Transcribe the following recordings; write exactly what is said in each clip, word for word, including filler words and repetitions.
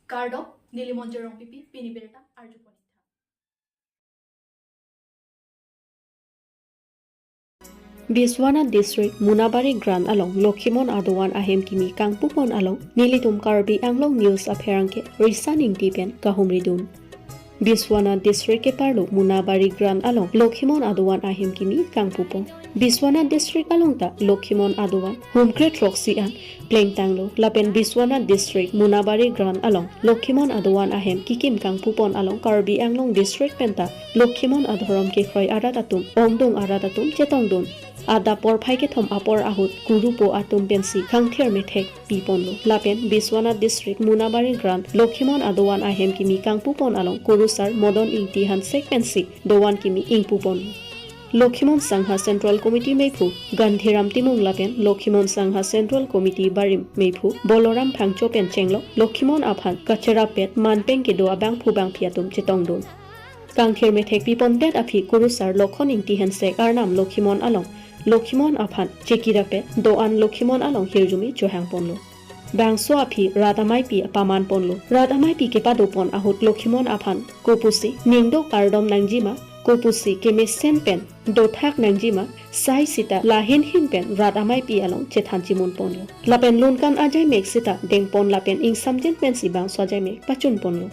Kardom, neli Monjir Rongpipi, pini birta arjupon. Biswanath District Munabari Grant along Lokhimon adovan ahem kimi kangpupon along nelitum Karbi Anglong News apherangke Risa Ingti pen kahumridun. Biswanath District keparlo Munabari Grant along Lokhimon adovan ahem kimi kangpupon. Biswanath District along ta Lokhimon adovan humkre throksi an plengtanglo lapen Biswanath District Munabari Grant along Lokhimon adovan ahem kikim kangpupon along Karbi Anglong District penta Lokhimon adhorom kekroi arat atum, ongdung arat atum chetongdun. Adap porphai kethom apor ahut kurupo atum pensi kangthir methek piponlo. Lapen Biswanath District Munabari Grant Lokhimon adovan ahem kimi kangpupon along kurusar Modon Ingti Hansek pensi dovan kimi ingpuponlo. Lokhimon Sangha Central Committee meiphu Gandhiram Timung lapen Lokhimon Sangha Central Committee barim meiphu Boloram Phangcho pen chenglok Lokhimon aphan kacherapet manpeng kedo abangphu bangphi atum chetongdun. Kangthir methek pipondet aphi kurusar Lokhon Ingti Hansek arnam Lokhimon along Lokhimon aphan chekirapet do-an Lokhimon along hirjume chohangponlo. Bangso aphi rat ameipi pamanponlo. Rat ameipi kepadopon ahut Lokhimon aphan kopusi ningdo kardom nangjima, kopusi kemesen pen dothak nangjima, sai sita lahin hin pen rat ameipi along chethan chimunponlo. Lapen lunkan ajaimek sita dengpon lapen ingsamjin pensi bangso ajaimek pachunponlo.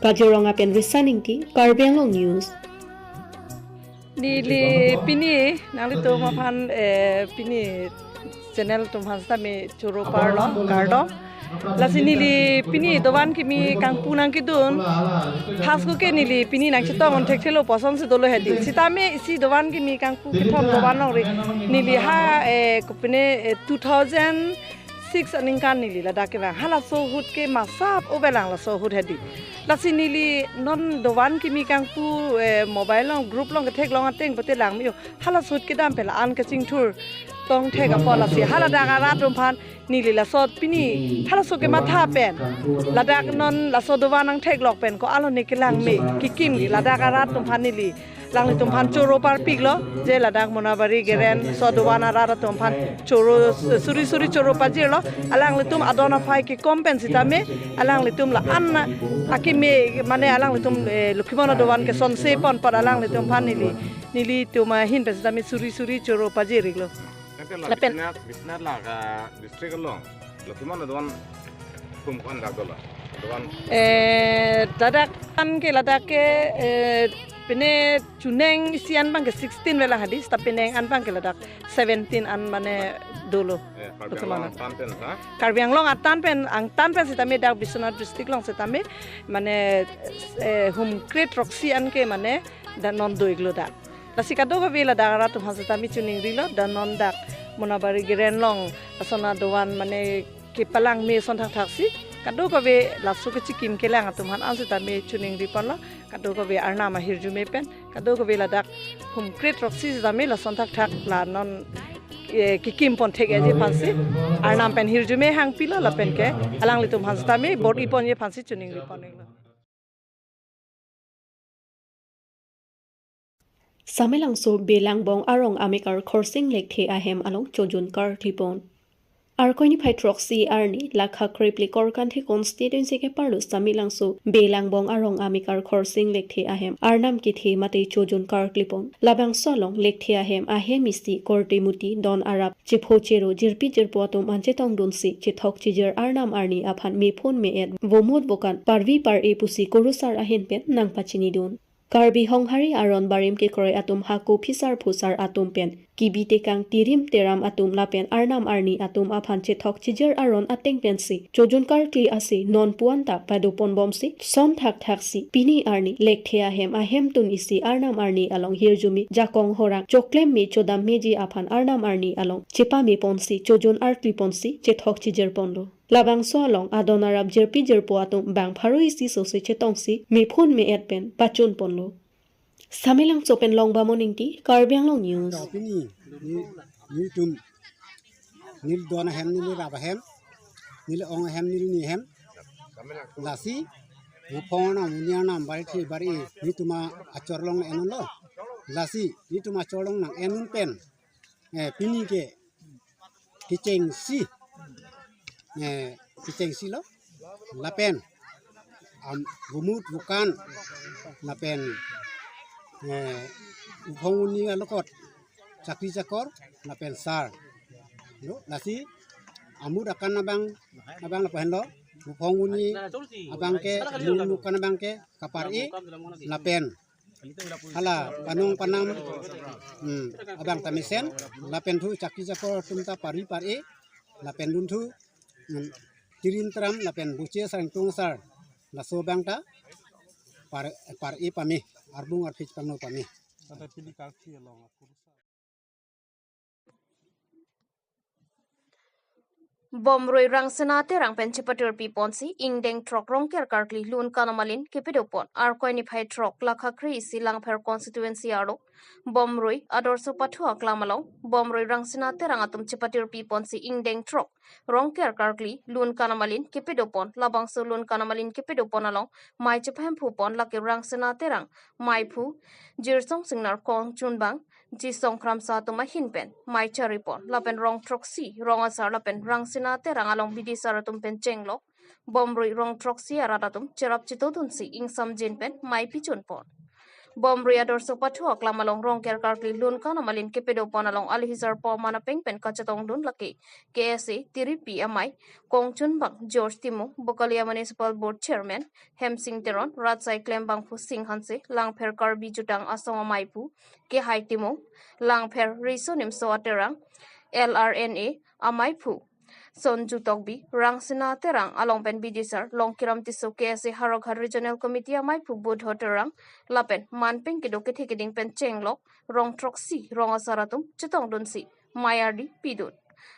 Kajirong apen Risa Ingti, Karbi Anglong News. Neli pini nanglitum aphan, eh, pini channel atum aphan sitame choro parlo, kardom. Lasi neli pini dovan kimi kangpu nangkedun. Hasko ke neli pini nangchetong thekthelo puson si dolo hedi. Sitame isi dovan kimi kangpu kethom dovan along ri neli ha, eh, kopine, eh, two thousand six aningkan neli ladak kevang. Halaso ahut ke masap obelang laso ahut hedi. Lasi neli non dovan kimi kangpu, eh, mobile along group along ketheklong ateng pute lang me-o. Halaso ahut kedam pen la-an kachingthur tongthek apot lasi haladak arat atum aphan neli laso pini halaso kematha pen ladak non laso dovan nangtheklok pen ko-an lo ne kelang me kikim ladak arat atum aphan neli alanglitum aphan choro parpiklo, je ladak Munabari Geren so dovan arat atum aphan choro suri suri choro pajirlo. Alanglitum adon aphai kekom pen sitame alanglitum la-an akeme mane alanglitum, eh, Lokhimon adovan kesonse pon apot alanglitum aphan neli, nelitum ahin pen sitame suri suri choro pajir-iklo. Lapen Biswanath, Biswanath laga district along Lokhimon adovan kum ko-an dak dolo? Dovan. Eh, ladak an ke, ladak ke, eh, pine chuneng isi an abang ke sixteen velang hedi, sita penang an abang ke ladak seventeen an mane dolo. Eh, Karbi Anglong atan pen, ha? Karbi Anglong atan pen, angtan pen sitame dak Biswanath district along sitame mane, eh, humkre throksi an ke mane dak non do-iklo dak. Lasi kadokave ladak arat atum aphan sitame choningrilo, dak non dak Munabari Geren along ason adovan mane kepalang me ason thakthaksi kadokave laso kechikim kelang atum aphan an sitame choningri ponlo, kadokave arnam ahirjume pen, kadokave ladak humkre throksi sitame lason thakthak la non, eh, kikim ponthek-etji aphansi arnam pen hirjume hangpilo lapen ke alanglitum aphan sitame bor-i ponji aphansi choningri pon-iklo. Samelangso Belangbong arong amekar Khorsing Lekthe ahem along chojun karklipon. Arkoi niphai throksi arni Lakha Krip-le Korkanthi constituency keparlo Samelangso Belangbong arong amekar Khorsing Lekthe ahem arnam kethe mate chojun karklipon. Labangso along Lekthe ahem ahem isi korte muti don arap chepho chero jirpi jirpo atum an chetongdunsi chethok chijir arnam arni aphan mephun me-et vomut vokan parvi par-e pusi kurusar ahin pen nangpachinidun. Karbi Honghari aron barim kekroi atum hako phisar phusar atum pen kibi tekang tirim teram atum lapen arnam arni atum aphan chethok chijir aron ateng pensi chojun karkli asi non puan ta padoponbomsi son thakthaksi pini arni Lekthe ahem ahemtun isi arnam arni along hirjume jakong horang choklem me chodam meji aphan arnam arni along chepameponsi chojun arkliponsi chethok chijirponlo. Labangso along adon arap jirpi jirpo atum bang pharo isi sose chetongsi mephun me-et pen pachunponlo. Samelangso pen Longbamon Ingti, Karbi Anglong News. Pini, ni, nelitum, neli don ahem, neli rap ahem, neli ong ahem, neli ni ahem. Lasi, mo phone arnam, mo ni arnam, bari thi, bari, nelitum achor along nang-en-unlo. Lasi, nelitum achor along nang-en-un pen. Eh, pini ke, kechengsi. Eh, kechengsi lo. lapen am, gumut gukan lapen eh, uphong uni alokot chakri chakor lapen sar. Lo, lasi amut akan abang abang lapen lo uphong uni abang ke, mun akan abang ke kapar-e lapen hala panung panam, hmm, abang ta mesen lapen thu chakri chakor atum ta pari par-e lapen dun thu, hmm, tirin tram lapen buche sang tung sar laso abang ta par par-e pame, arbung arphi pangno pame. Bomrui Rangsina Terang pen chepatirpi ponsi ingdeng throk Rongker karkli Lun Kanamalin kepedo pon. Arkoi niphai throk lakha kre-isi Langpher constituency arlo Bomrui Adorsho Pathu aklam along Bomrui Rangsina Terang atum chepatirpi ponsi ingdeng throk Rongker karkli Lun Kanamalin kepedo pon. Labangso Lun Kanamalin kepedo pon along mei chepahemphu pon lake Rangsina Terang, meiphu Jirsong Singnar, kongchunbang Jisong Kramsa atum ahin pen mei chari pon lapen rong throksi rong asar lapen Rangsina Terang along bidisar atum pen chenglok Bomrui rong throksi arat atum cherap chitodunsi ingsamjin pen mei pichun pon. Bomrui Adorsho Pathu aklam along Rongker karkli Lun Kanamalin kepedo pon along alihizar po manapeng pen kachetongdun lake K S A tiripi amei kongchunbang George Timung, Bokolia Municipal Board Chairman Hemsing Teron, Ratsai Klembangphu Sing Hanse, Langpher Karbi Jutang Asong ameiphu Kehai Timung, Langpher Riso Nimso Aterang, L R N A ameiphu Sonju Tokbi, Rangsina Terang along pen bidisar Longkiram Tisso, K S A Howraghat Regional Committee ameiphu Budho Terang lapen manpeng kedo kethe keding pen chenglok rong throksi rong asar atum chetongdunsi mei ardi pidun.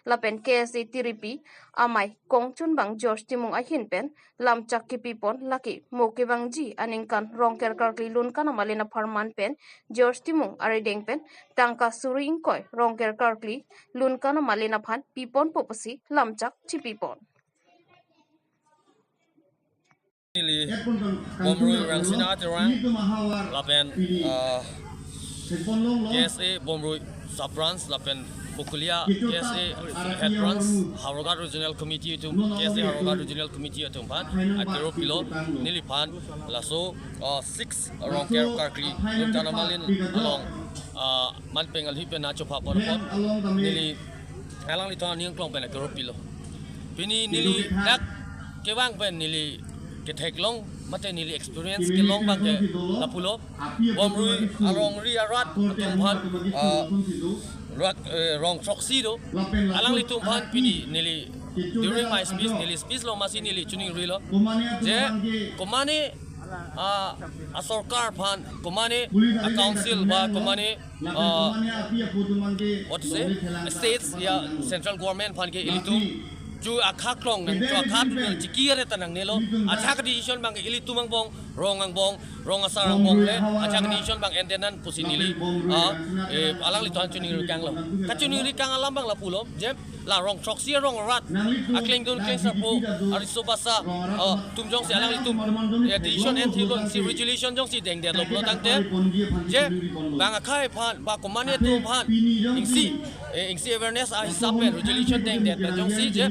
Lapen K S A tiripi amei kongchunbang George Timung ahin pen lamchak kepi pon lake mo kevangji aningkan Rongker karkli Lun Kanamalin apharman pen George Timung arideng pen tangka suri ingkoi Rongker karkli Lun Kanamalin aphan pi ponpo pusi lamchak chipi pon. Neli Bomrui Rangsina Terang lapen, ah, K S A Bomrui Sub Branch lapen Bokolia K S A Head Branch, Howraghat Regional Committee atum, K S A Howraghat Regional Committee atum aphan akero pilo. Neliphan laso, ah, six Rongker karkli Lun Kanamalin along, ah, manpeng alhi pen achopha pon apot neli alanglithan aning klong pen akero pilo. Pini neli dak kevang pen neli ketheklong mate neli experience kelong abang ke lapulo. Bomrui arongri arat atum aphan, ah, rat, eh, rong throksi do. Alanglitum aphan pini neli during my speech, neli speech along masi neli chiningrilo. Je komane, ah, asorkar aphan, komane acouncil ba komane, ah, what to say, states ya central government aphan ke ilitum chu akha klong nang, chu akha tu nang chiki are ta nangnelo. Ajahak decision abang ke ilitum angbong, rong angbong, rong asar angbong le ajahak decision abang endet nang pusi neli, ah, eh, alanglithan chiningri kanglo. Kachiningri kang alam abang lapulo, je la rong throksi rong rat aklengdun klengsarpo ariso basa, ah, atum jongsi alanglitum, eh, decision enthilo, isi resolution jongsi dengdetlo pulo tangte, je bang akhai aphan ba komane atum aphan isi, eh, isi awareness ahisap pen resolution dengdet pen jongsi je,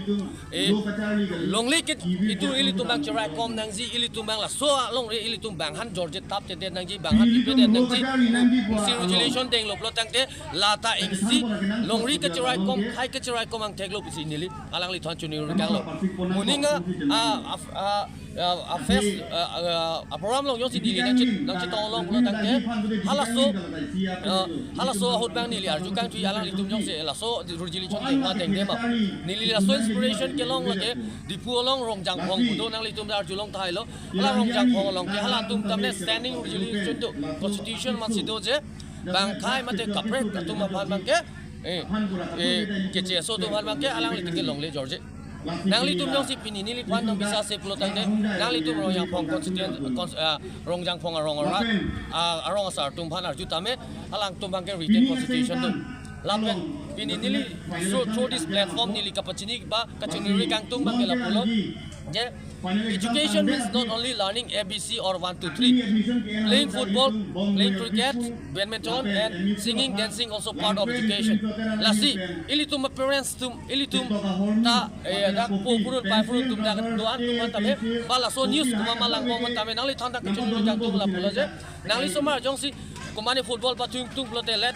eh, longle ke itum ilitum abang cheraikom nangji, ilitum abang laso alongri ilitum bang aphan jorjet thap chedet nangji, bang aphan pipedet nangji, isi resolution denglo pulo tangte lata isi longri kacheraikom, khai kacheraikom angtheklo pusi neli alanglithan chiningri kanglo. Moning a, a, a, a, a, a, face, a, a, a, program along jongsi neli nangchi, nangchetong along pulo tangte halaso, a, halaso ahut abang neli arju kangthui alanglitum jongsi laso resolution dengma dengdema. Neli laso inspiration kelong lake Diphu along Rongjangphong pu do, nanglitum ta arjulong thailo. Hala Rongjangphong along ke halatum ta mane standing resolution do, constitution masi do je bang akhai mate kaprek atum aphan abang ke, eh, eh, kecheso atum aphan abang ke alanglitum ke longle jorje. Nanglitum jongsi pini neliphan nangbisar se pulo tangte, nanglitum Rongjangphong constituent, cons-, ah, Rongjangphong arong arat, ah, arong asar atum aphan arju tame, alangtum abang ke written constitution do. Lapen pini neli so through this platform neli kapachini ba kachiningri kangtung abang ke lapulo. Je, education means not only learning A B C or one, two, three. Playing football, playing cricket, badminton, and singing, dancing also part of education. Lasi, ilitum parents atum, ilitum ta, eh, dak po purun, pai purun atum dak doan atum aphan tame, ba laso news komat ma langbom aphan tame, nangliphan ta kachiningri kangtung lapulo je. Nangli osomar jongsi, komatne football pathu ingtung pulote let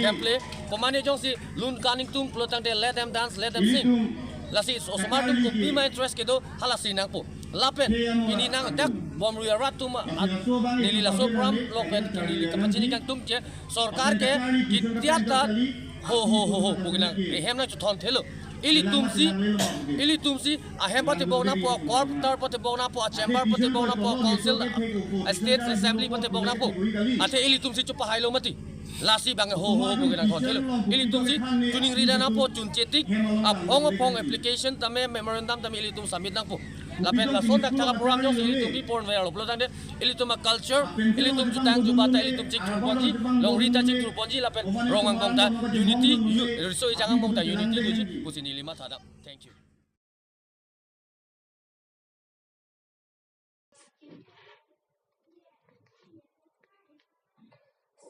them play. Komatne jongsi lun kan ingtung pulotangte let them dance, let them sing. Lasi osomar atum kopima interest kedo halasi nangpo. Lapen pini nang dak bomrui arat atum at neli laso program along pen neli kapachini kangtung ke sorkar ke kitia ta ho ho ho ho pu ke nang ehem nangchethon thelo. Ilitumsi, ilitumsi ahem patebok nangpo, quarter patebok nangpo, chamber patebok nangpo, council, state assembly patebok nangpo. Athe ilitumsi chepahailo mati. Lasi bang ho ho pu ke nangthon thelo. Ilitumsi chiningri nangpo, chunche tik, aphong aphong application tame, memorandum tame ilitum submit nangpo. Lapen lason dak thak program jongsi ilitum bipon verlo pulotangte, ilitum aculture, ilitum jutang jubat ta ilitum chingthur ponji, longri ta chingthur ponji, lapen rong angbong ta unity, u-, riso ejang angbong ta unity doji pusi neli matha dam. Thank you.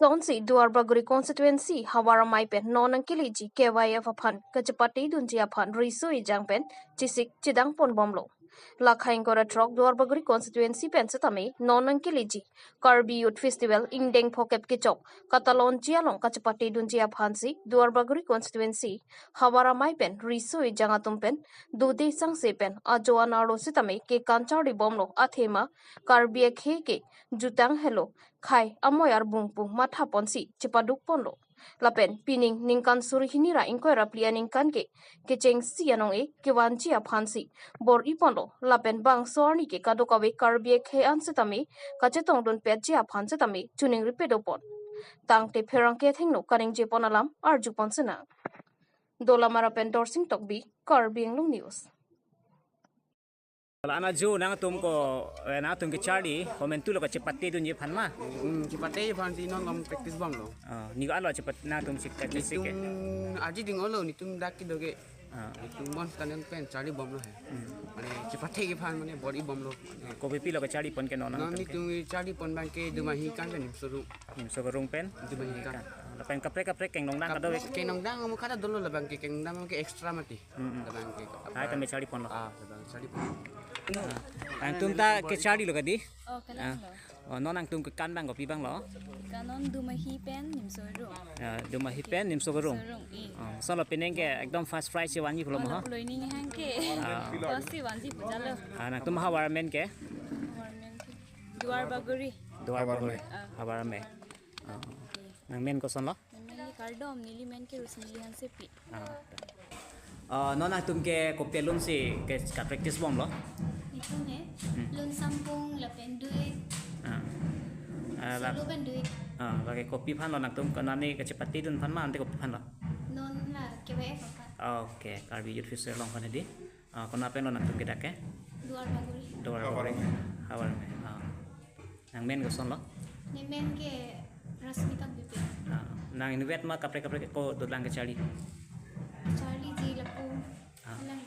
Sonsi Duar Bagori constituency Havar Amei pen non nangkeleji K Y F aphan kachepate dunji aphan riso ejang pen chesik chedang pon bomlo. Lakha ingkoi ra throk Duar Bagori constituency pen setame non nangkeleji Karbi Youth Festival ingdeng phokep kechok katalonji along kachepate dunji aphansi Duar Bagori constituency Havar Amei pen riso ejang atum pen dode sangse pen ajo anerlo setame kekan charli bomlo, athema Karbi akhei ke jutang helo, khei amoi arbung pu matha ponsi chepaduk ponlo. Lapen pining ningkan suri hini ra ingkoi ra phli aningkan ke kechengsi anong-e kevanji aphansi bor-i ponlo. Lapen bangso arni ke kadokave Karbi akhei an setame kachetong dunpetji aphan setame chiningri pado pon. Tangte pherangke athengno kaningje pon alam arju pon sinang. Dolamara pen Dorsing Tokbi, Karbi Anglong News. Hala ajo nangtum ko, eh, nangtum kecharli, komantulo kachepate dunji aphan ma? Hmm, chepate aphansi non lam practice bomlo. Oh, ni ko alo chepat nangtum si kachesik ke? Netum aji ding olo, netum dak kedo ke. Ah. Netum bon standard pen charli bomlo he. Hmm. Mane chepate aphan mane bor-i bomlo. Kopi pilo kecharli pon ke non nangtum ke? Non netum charli pon abang ke Dumahi kan pen Nimso Rung. Nimso Rung pen? Dumahi kan. Lapen kaprek kaprek kenglong dang kado ke? Kenglong dang amu kada dolo labang ke, kenglong dang ke extra mati. Mm, mm. Labang ke. Hai tame charli ponlo. Ah, labang charli pon. Nangtum ta kecharlilo kadi? Oh, kalang lo. Oh, non nangtum kekan abang kopi abang lo? Kanon Dumahi pen Nimso Rung. Ya, Dumahi pen Nimso Rung. Nimso Rung, i. Oh, solo penang ke ekdom first prize si vanji pulo mo? Oh, pulo ini hang ke. Ah. First si vanji pujalo. Ah, nangtum Havar Amei ke? Havar Amei ke. Duar Bagori. Duar Bagori. Ah. Havar Amei. Oh. Nangmen kosonlo? Neli kardom, neli men ke Rosmili Hansepi. Ah. Oh, non nangtum ke kopi alunsi ke kapractice bomlo? Netum he, hmm, lun sampung lapen duit. Ah. Ah, la-, solo pen duit. Ah, lake kopi aphanlo nangtum konatne kachepate dun aphan ma ante kopi aphanlo? Non la K Y F aphan. Okay, Karbi Youth Festival along aphan di. Ah, konat penlo nangtum ke dak ke? Duar Bagori. Duar Bagori. Havar Amei. Ah. Nangmen kosonlo? Nemen ke Rasmita Bipi. Ah, nang inutvet ma kaprek kaprek ko dolang kecharli? Charliji lapu. Ah. Lang.